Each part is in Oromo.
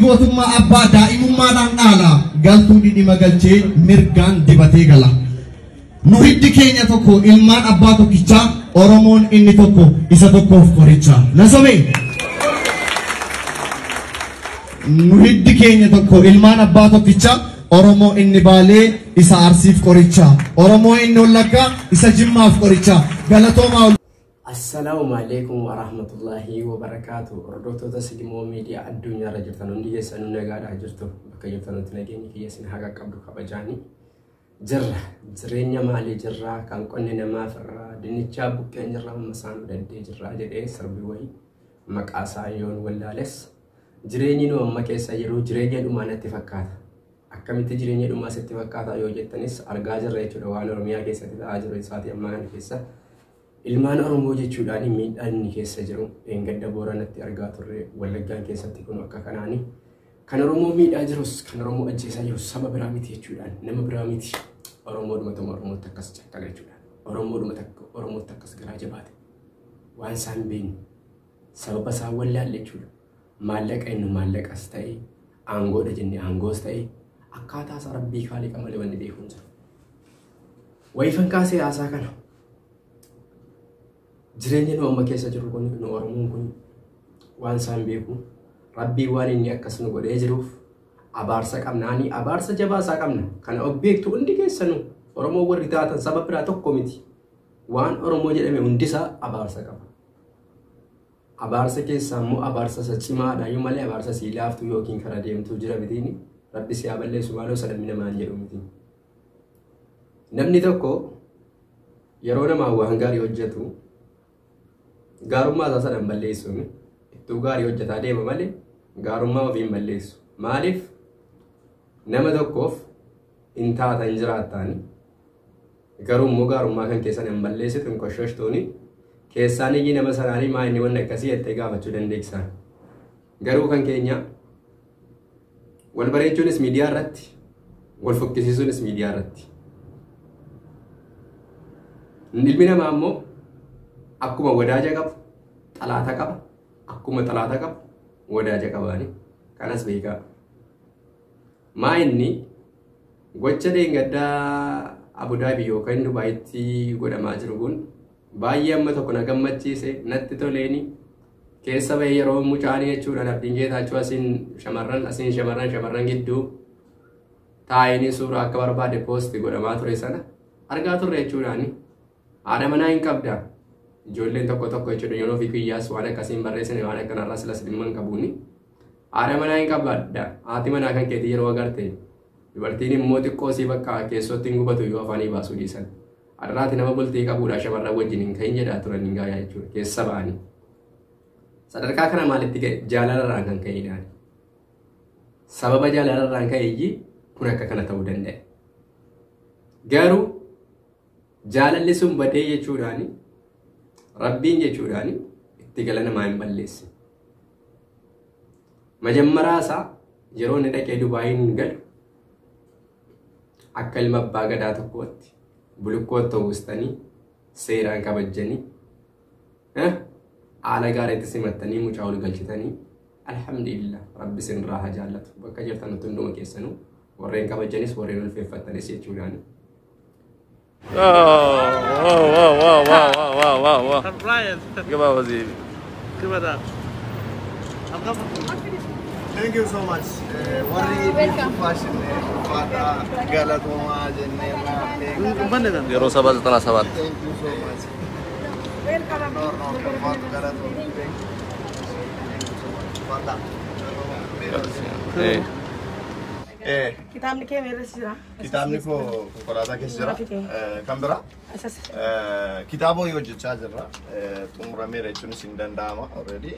Gootummaa abbaa daa'imummaadhaan dhaala. Galtuu dhidhima galchee mirgaan dibatee gala. Nu hiddi keenya tokko ilmaan abbaa tokkichaa, Oromoon inni tokko isa tokkoof qoricha. Na sobee? Nu hiddi keenya tokko ilmaan abbaa tokkichaa, Oromoo inni Baalee isa Arsiif qoricha. Oromoo inni Wallaggaa isa Jimmaaf qoricha. Galatoomaa. Assalaamu alaikum warahmatullahi wabarakaatu. Hordoftoota Sigimoo Miidiyaa addunyaarra jirtan hundi keessanuu nagaadhaa jirtu. Bakka jirtanutti nageenyi kiyya isin haa qaqqabdu kabajaani. Jirra jireenya maalii jirraa kan qonni namaaf irraa dinnichaa buqqeen jirra masaanuu daddee jirraa jedhee sirbi wayii maqaa isaa yoon wallaales jireenyi nu amma keessa jiru jireenya dhumaa natti fakkaata. Akkamitti jireenya dhumaa sitti fakkaata yoo jettanis argaa jirra jechuudha waan Oromiyaa keessatti ta'aa jiru isaatii ammaa kana keessa. Ilmaan Oromoo jechuudhaan miidhaan inni keessa jiru dheengadda Booranatti argaa turre, Wallaggaan keessatti kun akka kanaani. Kan Oromoo miidhaa jirus kan Oromoo ajjeesaa jirus saba biraa miti jechuudhaan, nama biraa miti. Oromoodhuma tokko Oromootti akkas cakkala jechuudha. Oromoodhuma tokko Oromootti akkas garaa jabaate. Waan isaan beeknu sababa isaan wallaalle jechuudha. Maallaqa inni maallaqas ta'e aangoodha jennee aangoos ta'e akkaataa isaa rabbii kaaliqa malee wanni beeku hin jiru. Wayifan kaasee haasaa kana. Jireenya nu amma keessa jiru kun nu Oromoon kun waan isaan beeku rabbii waan inni akkas nu godhee jiruuf abaarsa qabnaanii abaarsa jabaa isaa qabna. Kana of beektu hundi keessanuu Oromoo warri taatan saba biraa tokko miti. Waan Oromoo jedhame hundisaa abaarsa qaba. Abaarsa keessaa immoo abaarsa isa cimaadha iyyuu malee abaarsa sii laaftuu yookiin kara deemtuu jira mitiin rabbi si haa balleessu maaloo isa namni namaan jedhu miti. Namni tokko yeroo namaa waan gaarii hojjetu gaarummaa isaa sana hin balleessuun ittuu gaarii hojjetaa deema malee gaarummaa ofii hin balleessu. Maaliif nama tokkoof hin taatan jiraattaani garuu immoo gaarummaa kan keessan hin balleessitu hin koshooshtuuni keessaan iyyi nama sanaanii maa inni wanni akkasii jettee gaafachuu dandeessaan. Garuu kan keenya wal bareechuunis miidiyaa irratti wal fokkisiisuunis miidiyaa irratti. Ilmi namaa immoo akkuma wadaaja qabu xalaata qaba, akkuma xalaata qabu wadaaja qabaani. Kanas beekaa. Maa inni gocha dheengaddaa Abu Dhaabii yookaan Dubaayitti godhamaa jiru kun baay'ee amma tokko na gammachiise, natti toleeni keessa bahee yeroo mucaanii jechuudhaan Abdiin Geetaachoo asiin shamarran asiin shamarran shamarran gidduu taa'anii suuraa akka barbaade poosti godhamaa ture sana argaa turre jechuudhaani. Haadha manaa hin qabda. Ijoolleen tokko tokko jechuudha yeroo fi kiyyaas waan akkasii hin barreessine waan akkanarraa silas dhimma hin qabuuni. Haadha manaa hin qabda. Haati manaa kan keetii yeroo agarte dubartiin immoo xiqqoo sii bakka keessootti hin gubatu yoo afaanii baasuu dhiisan. Har'aati nama bultii qabuudha shamarran wajjin hin ka'in jedhaa turan hin gaayaa jechuudha keessa ba'anii. Sadarkaa kana maalitti ga'e jaalalarraan kan ka'edhaan. Sababa jaalalarraan ka'e kun akka kana ta'uu danda'e. Garuu jaalalli sun badee jechuudhaan rabbiin jechuudhaan itti gala namaa hin balleessin. Majammaraa isaa yeroo inni dhaqee Dubaayiin galu akka ilma abbaa gadaa tokkootti bulukkootti uwwistanii seeraan kabajjanii haala gaariitti simattanii mucaa ol galchitanii alhamdulillah rabbi isinirraa haa jaallatu bakka jirtanutti hunduma keessanuu warreen kabajanis warreen ulfeeffattanis jechuudhaan. Oh, wow, wow, wow, wow, wow, wow, wow. Brian, Gaba waziri. Kibada. Thank you so much. Warri Welcome. Fashion uffata galatoomaa jenneerra. Yeroo 797. Thank you so much. Welcome. No, no, ulfaatu galatooma. Thank you. Thank you so much. Uffata. Kitaabni kee meerra jira? Kitaabni koo konkolaataa keessa jira. Kan biraa Asas. Kitaaba hojii hojjechaa jirra. Xumurameera jechuunis hin danda'ama already.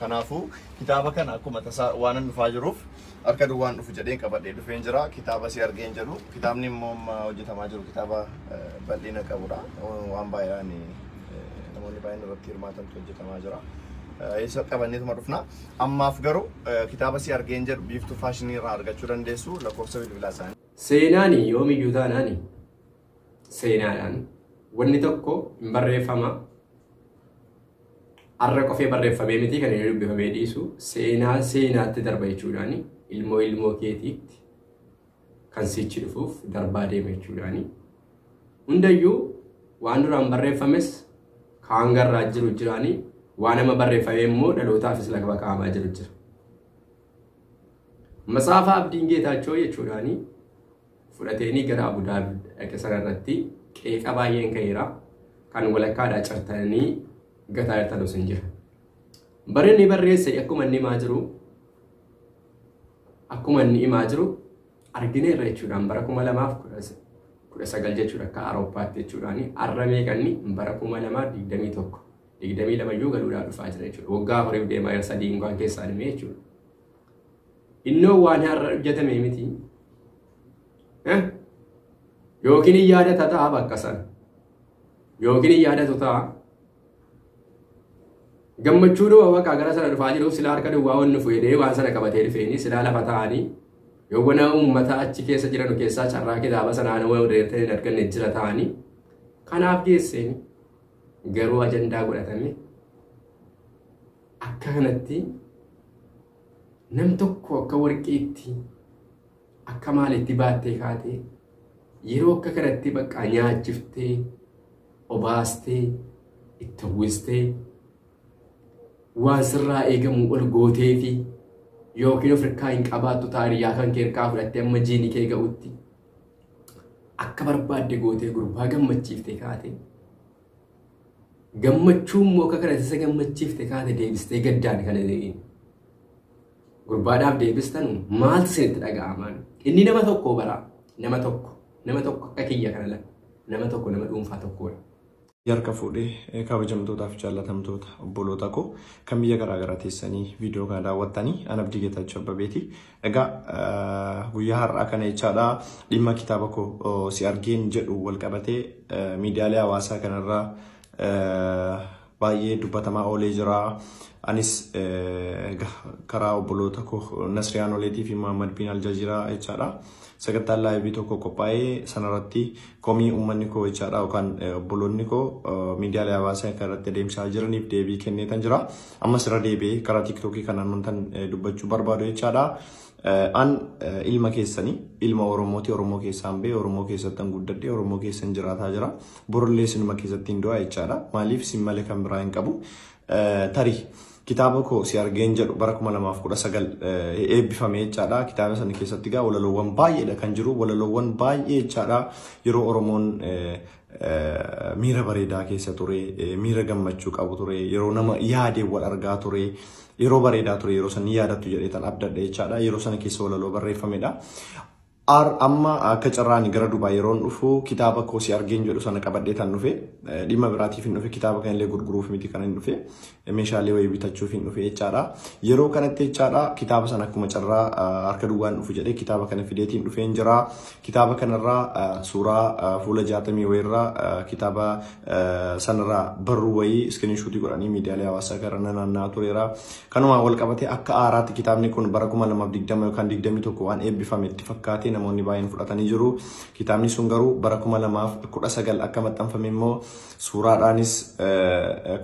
Kanaafuu kitaaba kana akkuma tasaa waan inni dhufaa jiruuf harka duwwaan dhufu jedheen qabadhee dhufeen jira. Kitaaba si argeen jedhu. Kitaabni immoo amma hojjetamaa jiru kitaaba bal'ina qabudha. Waan baay'een namoonni baay'een irratti hirmaatantu hojjetamaa jira. Isa qabanneetuma dhufna. Ammaaf garuu kitaaba si argeen jedhu Biiftuu Faashinii irraa argachuu dandeessu lakkoofsa bilbilaa isaanii. Seenaan yoomiyyuu taanaani seenaadhaan wanni tokko hin barreeffama. Har'a qofee barreeffamee miti kan inni dubbifamee dhiisu seenaa seenaatti darba jechuudhaani ilmoo ilmoo keetiitti kan sichi dhufuuf darbaa deema jechuudhaani. Hundayyuu waan duraan barreeffames kaan garraa jiru jiraani waan nama barreeffame immoo dhalootaafis lafa kaa'amaa jiru jira. Matsaafa Abdiin Geetaachoo jechuudhaani fudhateenii gara Abudaabii dhaqe sanarratti qeeqa baay'een ka'eera. Kan walakkaadhaa cartanii gataa jirtan osoo hin jira. Barri inni barreesse akkuma inni himaa jiru akkuma inni himaa jiru argineerra jechuudhaan bara 2019 jechuudha akka Awurooppaatti jechuudhaan har'a meeqanni bara 2021 22 iyyuu galuudhaa dhufaa jira jechuudha. Waggaa afuriif deemaa jira sadii hinkaan keessaa dhimee jechuudha. Innoo waan har'a hojjetame miti. Yookiin hin yaadata ta'a bakka sana. Yookiin hin yaadatu ta'a. Gammachuu duwwaa bakka gara sana dhufaa jiruuf silaa harka duwwaa wanni fuudhee waan sana qabatee dhufeeni silaa lafa taa'anii yoo wana uummata achi keessa jiran keessaa carraa kitaaba sanaan waan odeeffannoo hin arganne jira ta'anii kanaaf geesseen garuu ajandaa godhatame akka kanatti nam tokko akka warqiitti akka maalitti baattee kaatee yeroo akka kanatti bakka nyaachiftee obaastee itti uwwistee waan sirraa eegamu ol gootee fi yookiin of hirkaa hin qabaattu taariyaa kan kee hirkaa fudhattee amma jiini kee ga'utti akka barbaadde gootee gurbaa gammachiiftee kaate gammachuu immoo akka kanatti isa gammachiifte kaate deebistee gaddaan kana gurbaadhaaf deebistan maaltu isinitti dhaga'amaan inni nama tokko bara nama tokko akka kiyya kana la nama tokko nama dhuunfaa tokkodha. Harka fuudhee kabajamtootaaf jaallatamtoota obboloota koo kan biyya garaagaraa teessanii viidiyoo kana daawwattanii ana Abdii Geetaachoo Abbabeeti. Egaa guyyaa har'aa kana jechaadha dhimma kitaaba koo si argeen jedhu wal qabatee miidiyaalee hawaasaa kanarraa baay'ee dubbatamaa oolee jira. Anis karaa obboloota koo Nasriyaan Oleetii fi Muhammad bin Aljaziiraa jechaadha. Sagantaan laayivii tokko qophaa'ee sanarratti komii uummanni koo jechaadha yookaan obboloonni koo miidiyaalee hawaasaa kanarratti adeemsaa jiraniif deebii kenneetan jira. Ammas irra deebi'ee karaa tiiktookii kanaan wantan dubbachuu barbaadu jechaadha. An ilma keessanii ilma Oromooti. Oromoo keessaan ba'e, Oromoo keessattan guddadhe, Oromoo keessan jiraataa jira. Borullee sinuma keessatti hin du'a jechaadha. Maaliif sin malee kan biraa hin qabu. Tarii kitaaba koo si argeen jedhu bara 2019 eebbifame jechaadha. Kitaaba sana keessatti egaa walaloowwan baay'eedha kan jiru. Walaloowwan baay'ee jechaadha. Yeroo Oromoon miira bareedaa keessa ture, miira gammachuu qabu ture, yeroo nama yaadee wal argaa ture, yeroo bareedaa ture, yeroo sana ni yaadattu jedhee tan abdadha jechaadha. Yeroo sana keessa walaloo barreeffamedha. Amma akka carraan gara Dubaay yeroon dhufu kitaaba koo si argeen jedhu sana qabadhee tan dhufe dhimma biraatiif hin dhufe kitaaba kanallee gurguruuf miti kan hin dhufe meeshaalee wayii bitachuuf hin dhufe jechaadha. Yeroo kanatti jechaadha kitaaba sana akkuma carraa harka duwwaan dhufu jedhee kitaaba kana fideetiin dhufeen jira. Kitaaba kanarraa suuraa fuula 60 wayiirraa kitaaba sanarraa barruu wayii iskiriinshuutii godhanii miidiyaalee hawaasaa gara naanna'aa tureera. Kanumaan wal qabatee akka haaraatti kitaabni kun bara 2020 yookaan 21 waan eebbifame itti fakkaatee namoonni baay'een fudhatanii jiru. Kitaabni sun garuu bara 2019 akka maxxanfame immoo suuraadhaanis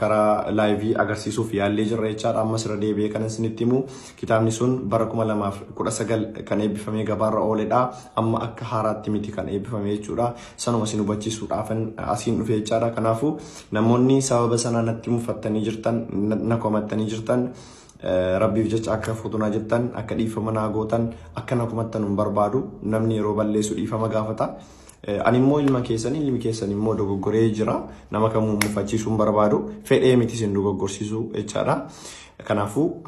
karaa laayivii agarsiisuuf yaallee jirra jechaadha. Ammas irra deebi'ee kanan isinitti himu kitaabni sun bara 2019 kan eebbifamee gabaarra ooledha. Amma akka haaraatti miti kan eebbifame jechuudha. Sanuma isin hubachiisuudhaafan asiin dhufe jechaadha. Kanaafuu namoonni sababa sanaa natti mufattanii jirtan, na komattanii jirtan Rabbiif jecha akka fuutunaa jettan, akka dhiifama naa gootan, akka na komattan hin barbaadu. Namni yeroo balleessu dhiifama gaafata. Ani immoo ilma keessanii, ilmi keessan immoo dogoggoree jira. Nama kamuu mufachiisuu hin barbaadu. Fedhee miti isin dogoggorsiisuu jechaadha. Kanaafuu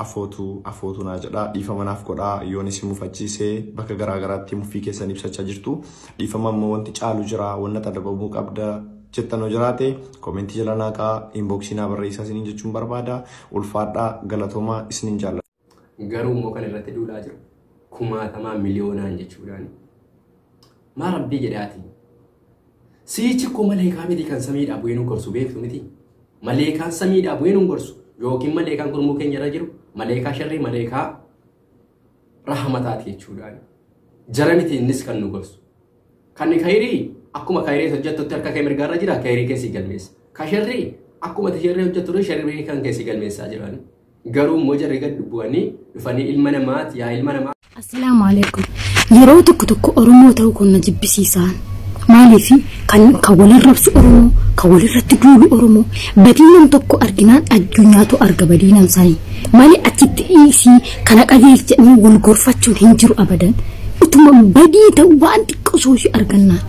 afootu naa jedha. Dhiifama naaf godhaa. Yoon isin mufachiisee bakka garaagaraatti muffii keessan ibsachaa jirtu. Dhiifama immoo wanti caalu jira. Wanna adabamuu qabda jettan hoo jiraate koomentii jala naa kaa'aa, inboksii naa barreessaa isiniin jechuun barbaada. Ulfaadhaa, galatoomaa isiniin jaalladha. Garuu immoo kan irratti duulaa jiru kumaatamaa miliyoonaan jechuudhaan. Maa rabbii jedhaati. Siichi koo maleekaa miti kan samiidhaa bu'ee nu gorsu beektu miti. Maleekaan samiidhaa bu'ee nu gorsu yookiin maleekaan gurmuu keenya irra jiru maleekaa sharrii maleekaa rahmataati jechuudhaan. Jara miti innis kan nu gorsu. Kan kayirii akkuma kayirii hojjettutti harka kee mirgaarra jira kayirii keessi galmeessa. Ka sharrii Akkuma ati sharrii hojjettu sharrii kan keessi galmeessaa jiran. Garuu immoo jarri gad bu'anii dhufanii ilma namaati yaa ilma namaa. Assalaamu alaikum. Yeroo tokko tokko Oromoo ta'uu kun na jibbisiisaan. Maaliif kan walirrabsu Oromoo, kan walirratti duulu Oromoo, badii nam tokko arginaan addunyaatu arga badii nam sanii. Maali achitti dhiisii kana qajeelchanii wal gorfachuun hin jiru abadan. Utuma badii ta'u waan xiqqoo soosii argannaan.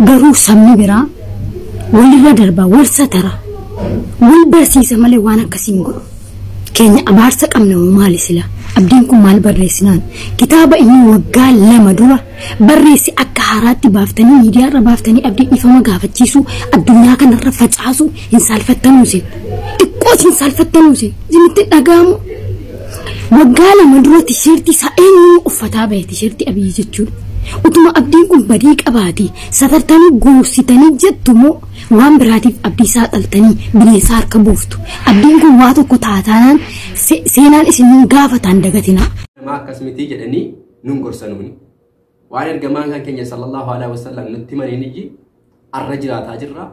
Garuu sabni biraa walirra darbaa, wal satara, wal barsiisa malee waan akkasii hin godhu. Keenya abaarsa qabna moo maali sila? Abdiin kun maal barreessinaan? Kitaaba inni waggaa 2 dura barreesse akka haaraatti baaftanii miidiyaarra baaftanii abdii dhiifama gaafachiisu addunyaa kanarra facaasu hin saalfattanuu isin. Xiqqoos hin saalfattanuu isin. Isinitti dhaga'amu. Waggaa 2 dura tisheertii isaa eenyu uffataa bahe tisheertii Abiyyi jechuudha. Utuma abdiin kun badii qabaate satartanii goositanii jettu moo waan biraatiif abdii isaa dhaltanii bineensa harka buuftu. Abdiin kun waa tokko taataanaan seenaan isin gaafataan dagatinaa. Nama akkas miti jedhanii nun gorsanuuni. Waan ergamaan kan keenya sallallahu alaihi wasallam nutti himaniin ijji arra jiraataa jirra.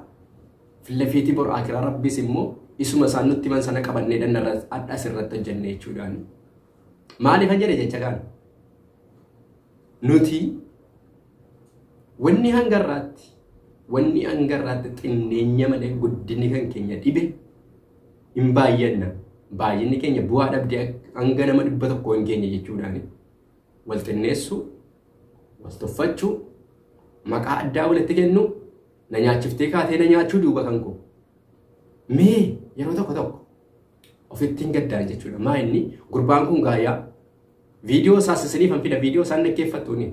Fillafiitii bor akiraa rabbis immoo isuma isaan nutti himan sana qabannee dhanna adda asirratti hojjenne jechuudhaan. Maaliif jedhe jecha kana? Nuti wanni hangarraatti xinneenya malee guddinni kan keenya dhibe hin baay'anna. Baay'inni keenya bu'aa dhabdee hanga nama 100 hin geenye jechuudhaan. Wal xinneessuu, wal tuffachuu, maqaa addaa walitti kennu, na nyaachiftee kaatee na nyaachuu duuba kan koo. Mee yeroo tokko tokko ofitti hin gaddaan jechuudha. Maa inni gurbaan kun gaayyaa viidiyoo isaas isiniif hin fida viidiyoo isaan dhaggeeffattuuni.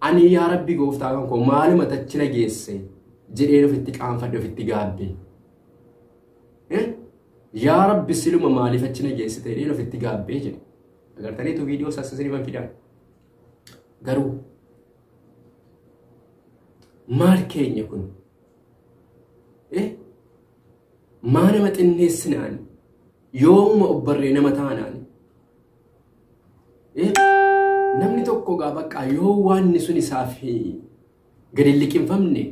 Ani yaa Rabbi gooftaa kan koo maaluma tachi na geesse jedheen ofitti qaanfadhe ofitti gaabbe. Yaa Rabbi siluma maaliif achi na geessite jedheen ofitti gaabbee jedhe. Agartaniitu viidiyoo isaas isiniif hin fidan. Garuu maal keenya kun? Maa nama xinneessinaan yoomuma obbarree nama taanaan? Namni tokko gaa bakka yoo waanni sun isaaf gadi liqinfamne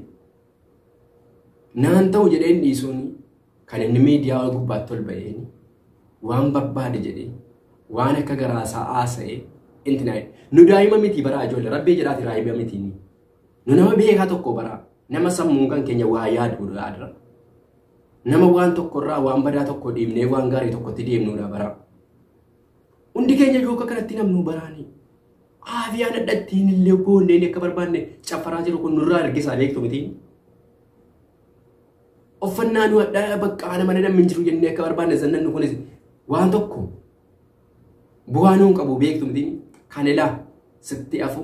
naan ta'u jedheen dhiisuun kan inni miidiyaa gubbaatti ol ba'een waan barbaade jedhee waan akka garaasaa haasa'ee intinaa nu daa'ima miti baraa ijoollee rabbii jedhaati raayima miti nu nama beekaa tokko baraa nama sammuun kan keenya waa yaaduudha adra nama waan tokkorraa waan badaa tokko dhiibnee waan gaarii tokkotti deemnuudha baraa. Hundi keenya yookaan kanatti namnu baraani. Aafiyaan addattiin illee goonneen akka barbaanne caffaraa jiru kun nurraa ergisaa beektu miti. Uffannaa nu addaa bakka mana namni hin jiru jennee akka barbaanne zannannu kunis waan tokko bu'aa nuun qabu beektu miti. Kan ilaa sitti afu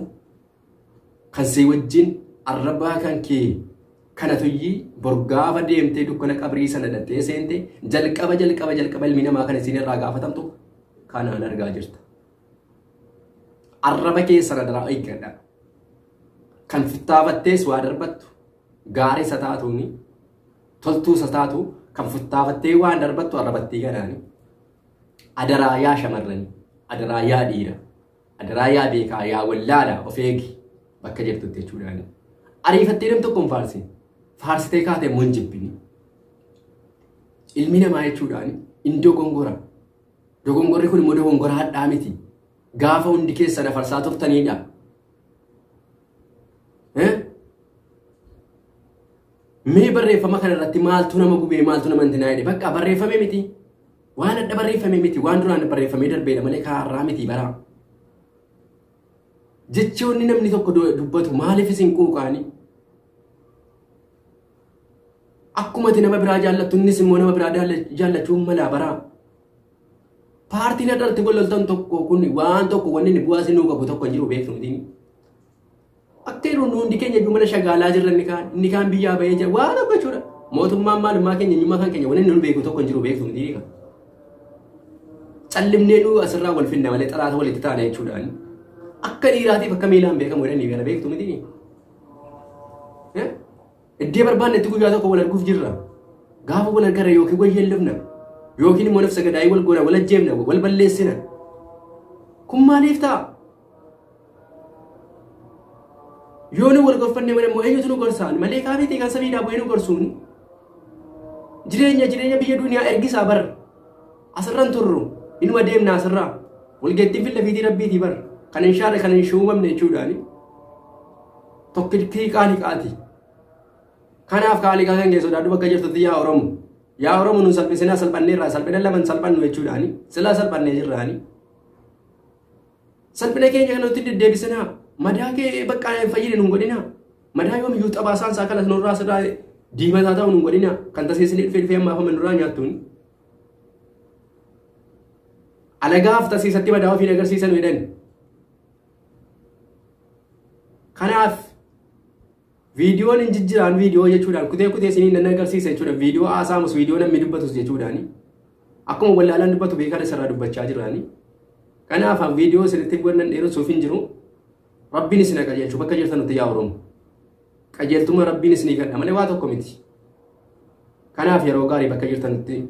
kan si wajjin arrabaa kan kee kana tuyyi borgaafa deemtee dukkana qabrii sana dhattee seente jalqaba jalqaba jalqaba ilmi namaa kan isin irraa gaafatamtu kanaan argaa jirta. Arraba keessa na daraa eeggadha. Kan futtaafattees waa darbattu gaarii isa taatuuni toltuu isa taatu kan futtaafattee waan darbattu arrabattii ganaani. Adaraa yaa shamarrani, adaraa yaa dhiira, adaraa yaa beekaa yaa wallaala of eegi bakka jirtutti jechuudhaani. Ariifattee nam tokko hin faarsin. Faarsitee kaatee immoo hin jibbini. Ilmi namaa jechuudhaani hin dogongora. Dogongorri kun immoo dogongora hadhaa miti. Gaafa hundi keessa nafarsaa turtaniidha. Mee barreeffama kanarratti maaltu nama gubee maaltu nama hin jedhe bakka barreeffame miti. Waan adda barreeffame miti waan duraan barreeffamee darbeedha malee kaarraa miti baraa. Jechoonni namni tokko dubbatu maaliif isin quuqaani? Akkuma ati nama biraa jaallattu innis immoo nama biraa jaallachuun malaa baraa. Paartiin adda gololtan tokko kun waan tokko wanni inni bu'aa sinuu qabu tokko hin jiru beektu miti. Akka yeroo nu hundi keenya iyyuu mana shagaalaa jirra inni kaan biyyaa bahee jira waan tokko jechuudha. Mootummaan maalummaa keenya eenyummaa kan keenya wanni nu beeku tokko hin jiru beektu miti. Callimnee nu asirraa wal finna malee xalaata walitti taana jechuudhaan. Akka dhiiraatiif akka miilaan beekamu jedhanii kana beektu miti. Iddoo barbaannetti guyyaa tokko wal arguuf jirra. Gaafa wal argarra yookiin wal yeellifna yookiin immoo nafsa gadaayii wal goona wal ajjeefna wal balleessina. Kun maaliif ta'a? Yoo nu wal gorfanne malee immoo eenyutu nu gorsaan malee kaafeetii kan samiidhaa bu'ee nu gorsuun. Jireenya jireenya biyya duniyaa ergisaa bar. Asirran turru inuma deemna asirraa. Walgeettiin filla fiitii rabbiitii bar. Kan hin shaarre kan hin shuumamne jechuudhaani. Tokkittii qaaliqaati. Kanaaf kaaliqaa kan keessoo sodaadhu bakka jirtutti yaa Oromo. Yaa Oromo nun salphisinaa salphanneerraa salphina laman salphannu jechuudhaani. Silaa salphannee jirraani. Salphina keenya kan nutti deddeebisinaa. Madaa kee bakka hin fayyine nun godhinaa. Madaa yoomiyyuu xabaasaan isaa kanas nurraa sirraa diimataa ta'u nun godhinaa. Kan tasiisinii dhufee dhufee ammaaf amma nurraa nyaattuun. Alagaaf tasiisatti madaa ofiin agarsiisan jedhan. Kanaaf viidiyoon hin jijjiiraan viidiyoo jechuudhaan kutee kutee isiniin nan agarsiisa jechuudha. Viidiyoo haasa'amus viidiyoo namni dubbatus jechuudhaani. Akkuma wallaalaan dubbatu beekan isarraa dubbachaa jiraani. Kanaaf viidiyoo isinitti wannan dheeressuuf hin jiru. Rabbiin isin haa qajeelchu bakka jirtan nuti yaa Oromoo. Qajeeltuma Rabbiin isinii kadha malee waa tokko miti. Kanaaf yeroo gaarii bakka jirtanitti.